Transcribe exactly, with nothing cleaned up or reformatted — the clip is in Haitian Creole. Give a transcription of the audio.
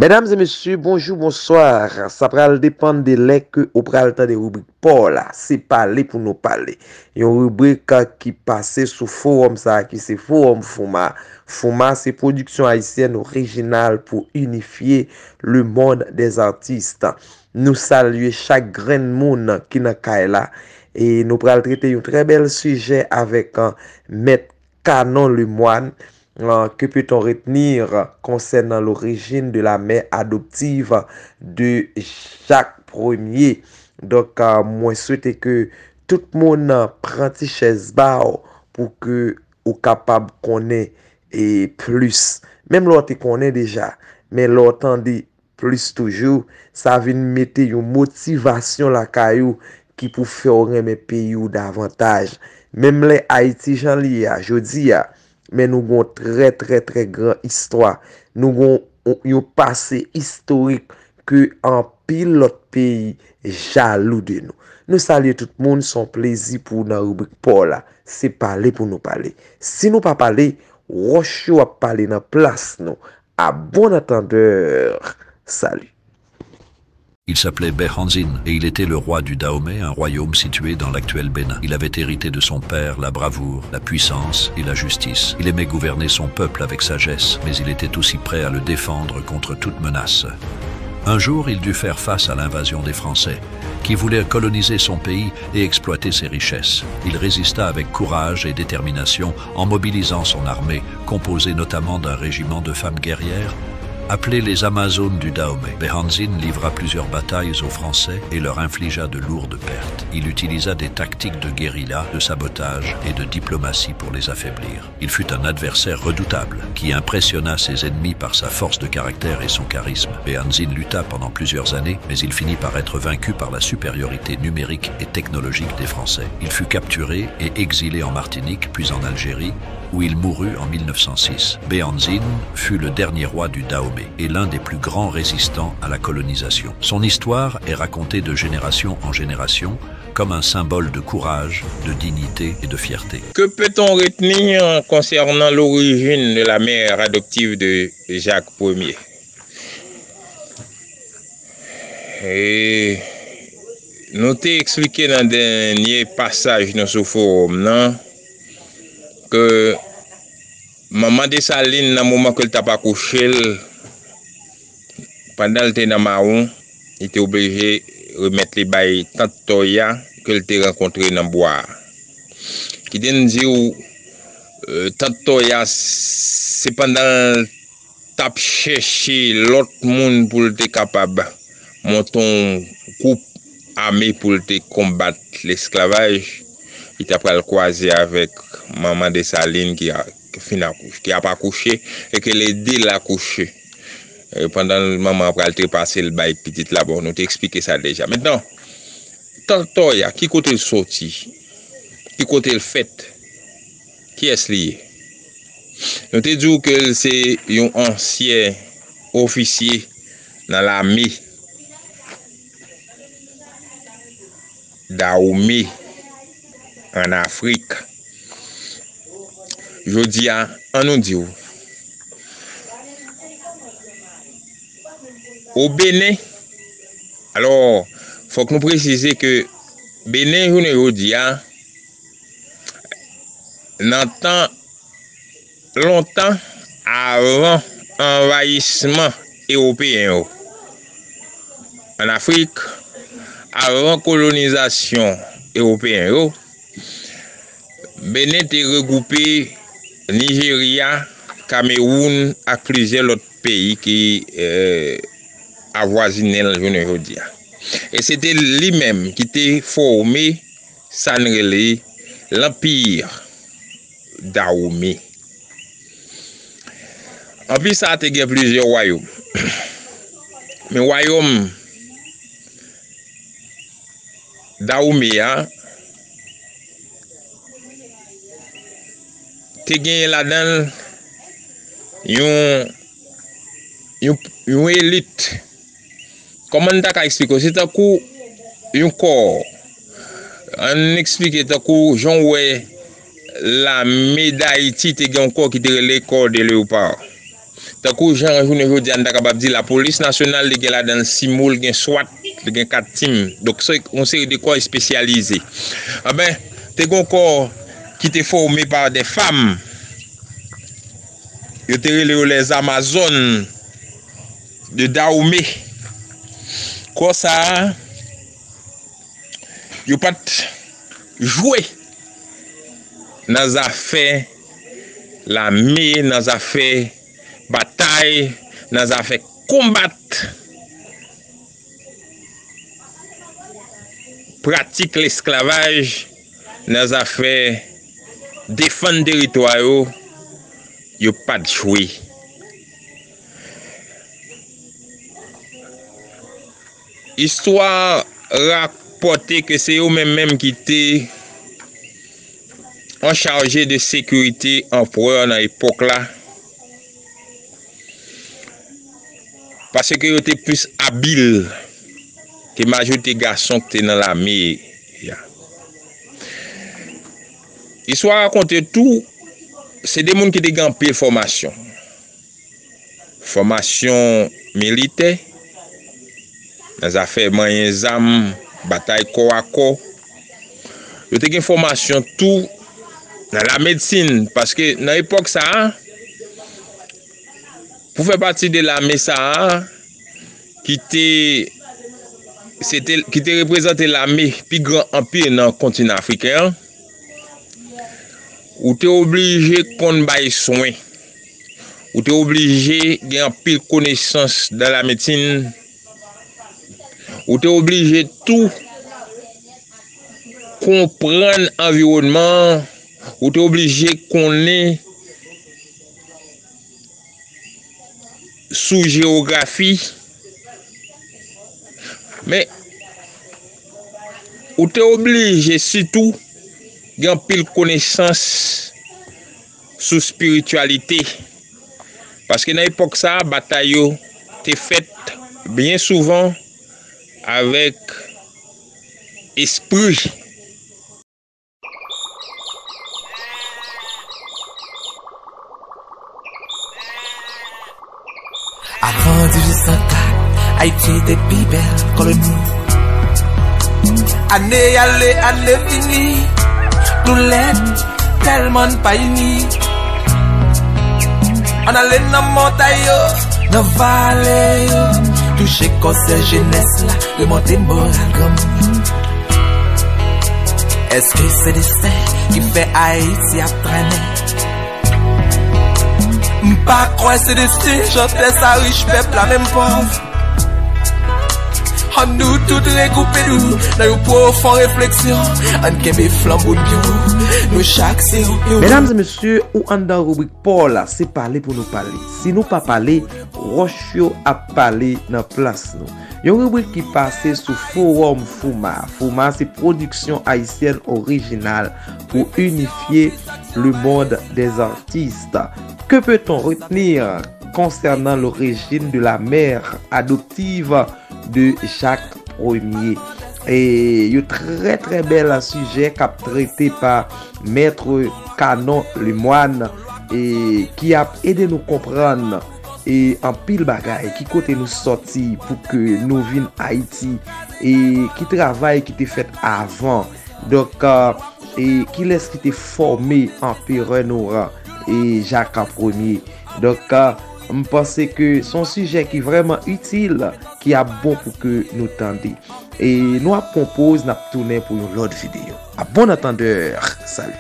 Medam e mesye, bonjou, bonswa. Sa pral depann de lè ke ou pral tande ribrik pa w la. Se pale pou nou pale. Yon ribrik ki pase sou fowòm sa a ki se Fowòm Fouma. Fouma se pwodiksyon ayisyèn orijinal pou inifye le monde des artistes. Nou salye chak grenn moun ki nan kay la. E nou pral trete yon trè bèl sijè avèk, an, Mèt Canon Lemoine, euh, que peut-on retenir concernant l'origine de la mère adoptive de Jacques Premier? Donk, euh, mwen swete ke tout moun, euh, pran ti chèz ba w pou ke ou kapab konnen e plis. Menm lè w te konnen deja, men lè w tande plis toujou, sa vin mete yon motivasyon lakay ou ki pou fè w renmen peyi w davantaj. Menm lè Ayiti jan li ye a jodi a, men nou gon trè, trè, trè gran istwa. Nou gon yon pase istorik ke anpil lòt peyi jalou de nou. Nou salye tout moun, se yon plezi pou w nan ribrik pa w la. Se pale pou nou pale. Si nou pa pale, wòch yo ap pale nan plas nou. À bon entendeur, salut. Il s'appelait Behanzin et il était le roi du Dahomey, un royaume situé dans l'actuel Bénin. Il avait hérité de son père la bravoure, la puissance et la justice. Il aimait gouverner son peuple avec sagesse, mais il était aussi prêt à le défendre contre toute menace. Un jour, il dut faire face à l'invasion des Français, qui voulaient coloniser son pays et exploiter ses richesses. Il résista avec courage et détermination en mobilisant son armée, composée notamment d'un régiment de femmes guerrières, appelées les Amazones du Dahomey. Behanzin livra plusieurs batailles aux Français et leur infligea de lourdes pertes. Il utilisa des tactiques de guérilla, de sabotage et de diplomatie pour les affaiblir. Il fut un adversaire redoutable, qui impressionna ses ennemis par sa force de caractère et son charisme. Behanzin lutta pendant plusieurs années, mais il finit par être vaincu par la supériorité numérique et technologique des Français. Il fut capturé et exilé en Martinique, puis en Algérie, où il mourut en mille neuf cent six. Behanzin fut le dernier roi du Dahomey et l'un des plus grands résistants à la colonisation. Son histoire est racontée de génération en génération comme un symbole de courage, de dignité et de fierté. Que peut-on retenir concernant l'origine de la mère adoptive de Jacques Premier? E nou te eksplike nan dènye pasaj nou sou fowòm nan ke manman Desalin, nan moman ke l t ap akouche l, pandan l te nan mawon, li te oblije remèt li bay tant Toya ke l te rankontre nan bwa a. Kite m di w, tant Toya, se pandan l t ap chèche lòt moun pou l te kapab monte yon gwoup ame pou l te konbat lesklavaj, li ta pral kwaze avèk manman Desalin ki a, ki fin akouche, ki ap akouche e ke l ede l akouche. E pandan manman an pral trepase l bay pitit la, bon, nou te eksplike sa deja. Mentnan, Tantòya, ki kote l soti? Ki kote l fèt? Kiyès li ye? Nou te di w ke l se yon ansyen ofisye nan lame Dawome ann Afrik. Jodi a, ann nou di w, o Benen, alò, fòk nou presize ke Benen, jounen jodi a, nan tan lontan, avan anvayisman ewopeyen yo ann Afrik, avan kolonizasyon ewopeyen yo, Benen te regwoupe Nijerya, Kamewoun ak plizyè lòt peyi ki avwazinen l jounen jodi a. E se te li menm ki te fòme sa n rele Lanpir Dawome. Anpi sa, te gen plizyè wayòm. Men wayòm Dawome a te genyen ladan l yon, yon, yon elit. Kòman n ta ka eksplike w? Se tankou yon kò. Ann eksplike tankou jan w wè lame Dayiti te gen yon kò ki te rele Corps de Léopard. Tankou jan jounen jodi a n ta kapab di lapolis nasyonal, li gen ladan l simo, l gen swat, li gen kat tim. Donk, se yon seri de kò espesyalize. Anben, te gen yon kò ki te fòme pa de fanm. Yo te rele yo les Amazones de Dahomey. Kò sa a, yo pa t jwe nan zafè lame, nan zafè batay, nan zafè konbat pratik lesklavaj, nan zafè defann teritwa yo, yo pa t jwe. Istwa rapòte ke se yo menm menm ki te an chaje de sekirite anperè nan epòk la, paske yo te plis abil ke majorite gason ki te nan lame a. Istwa rakonte tou, se de moun ki te gen anpil fòmasyon. Fòmasyon militè, nan zafè manyen zam, batay kò a kò. Yo te gen fòmasyon tou nan lamedsin, paske nan epòk sa a, pou fè pati de lame sa a, ki te, se te, ki te reprezante lame pi gran anpil nan kontinan afriken an, ou te oblije konn bay swen. Ou te oblije gen anpil konesans dan lamedsin. Ou te oblije tou konprann anviwònman an. Ou te oblije konnen sou jewografi. Men, ou te oblije sitou gen anpil konesans sou espirityalite. Paske nan epòk sa a, batay yo te fèt byen souvan avèk espri. Avan dizuit san kat, Ayiti te pi bèl koloni. Ane ale, ane vini, nou lèd, tèlman n pa ini. Ann ale nan montay yo, nan vale yo, touche kò sè jenès la, remonte moral granmoun yo. Èske se desten ki fè Ayiti ap trennen? M pa kwè se desten, chantè sa rich, pèp la menm pòv. Ann nou tout regwoupe nou nan yon pwofon refleksyon. Ann kenbe flanbo n byen wo, nou chak se yon ewo. Medam e mesye, ou anndan ribrik pa w la, se pale pou nou pale. Si nou pa pale, wòch yo ap pale nan plas nou. Yon ribrik ki pase sou Forum Fouma. Fouma se pwodiksyon ayisyèn orijinal pou inifye le monde des artistes. Que peut-on retenir concernant l'origine de la mère adoptive de Jacques Premier? E yon trè, trè bèl sijè k ap trete pa Mèt Canon Lemoine, e ki ap ede nou konprann e anpil bagay, ki kote nou sòti pou ke nou vin Ayiti, e ki travay ki te fèt avan. Donk, e kilès ki te fòme anperè nou an, e Jacques Premier. Donk, m panse ke se yon sijè ki vrèman itil, ki ap bon pou ke nou tande. E nou ap pran yon poz, n ap tounen pou yon lòt videyo. A bon antandè, sali.